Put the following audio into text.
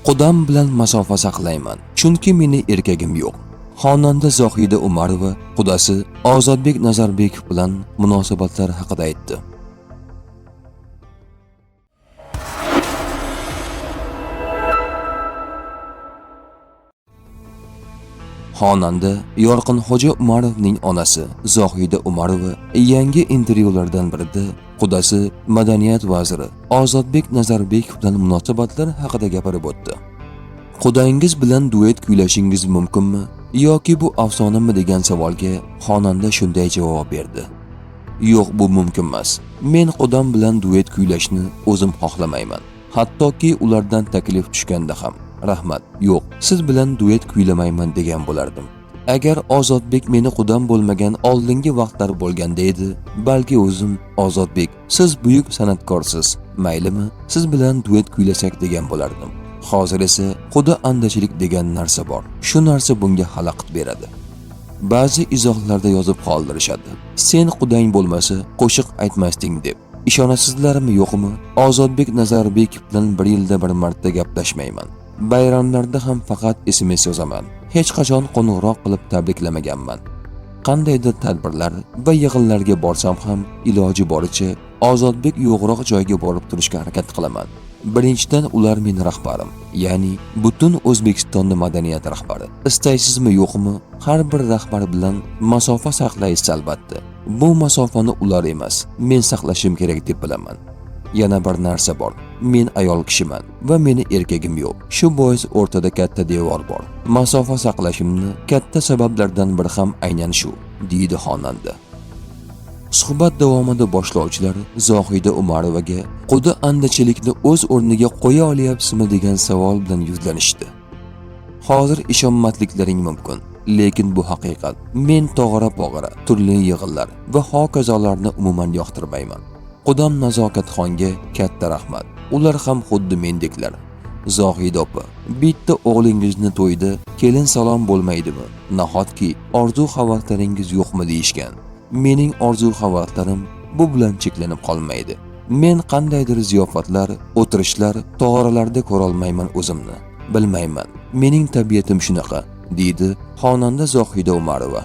Qudam bilan masofa saqlayman, chunki meni erkagim yo'q. Xonanda Zohida Umarova qudasi Ozodbek Nazarbekov bilan munosabatlar haqida aytdi. Xonanda Yorqinxo'ja Umarovning onasi Zohida Umarova yangi intervyulardan birida qudasi madaniyat vaziri Ozodbek Nazarbekov bilan munosabatlar haqida gapirib o'tdi. Qudangiz bilan duet kuylashingiz mumkinmi yoki bu afsonami degan savolga xonanda shunday javob berdi. Yo'q, bu mumkin emas. Men qudam bilan duet kuylashni o'zim xohlamayman. Hattoki ulardan taklif tushganda ham. Rahmat, yo'q, siz bilan duet kuylamayman degan bo'lardim. Agar Ozodbek meni qudam bo'lmagan oldingi vaqtlar bo'lganda edi, balki o'zim Ozodbek, siz buyuk san'atkorsiz, maylimi, siz bilan duet kuylasak degan bo'lardim. Hozir esa quda andachilik degan narsa bor. Shu narsa bunga xalaqit beradi. Ba'zi izohlarda yozib qoldirishadi. Sen qudang bo'lmasa qo'shiq aytmasding deb. Ishonasizlarmi yo'qmi? Ozodbek Nazarbekov bilan bir yilda bir marta gaplashmayman. Bayramlarda ham faqat SMS yozaman. Hech qachon qo'ng'iroq qilib tabriklamaganman. Qandaydir tadbirlar va yig'inlarga borsam ham iloji boricha Ozodbek yo'qroq joyga borib turishga harakat qilaman. Birinchidan, ular meni rahbarim, ya'ni butun O'zbekistonda madaniyat rahbari. Istaysizmi yo'qmi, har bir rahbar bilan masofa saqlaysiz albatta. Bu masofani ular emas, men saqlashim kerak deb bilaman. Yana bir narsa bor. Men ayol kishiman va meni erkagim yo'q. Shu bois o'rtada katta devor bor. Masofa saqlashimni katta sabablardan biri ham aynan shu, deydi xonanda. Suhbat davomida boshlovchilar Zohida Umarovaga quda andachilikni o'z o'rniga qo'ya olyapsizmi degan savol bilan yuzlanishdi. Hozir ishonmasliklaring mumkin, lekin bu haqiqat. Men tog'ora-pog'ora, turli yig'inlar va hokazolarni umuman yoqtirmayman. Qudam Nazokatxonga katta rahmat. Ular ham xuddi mendeklar. Zohida opa, bitta o'g'lingizni to'yida kelin salom bo'lmaydimi? Nahotki orzu havaslaringiz yo'qmi deyishgan. Mening orzu havaslarim bu bilan cheklanib qolmaydi. Men qandaydir ziyofatlar, o'tirishlar, tog'oralarda ko'rolmayman o'zimni. Bilmayman, mening tabiatim shunaqa, deydi xonanda Zohida Umarova.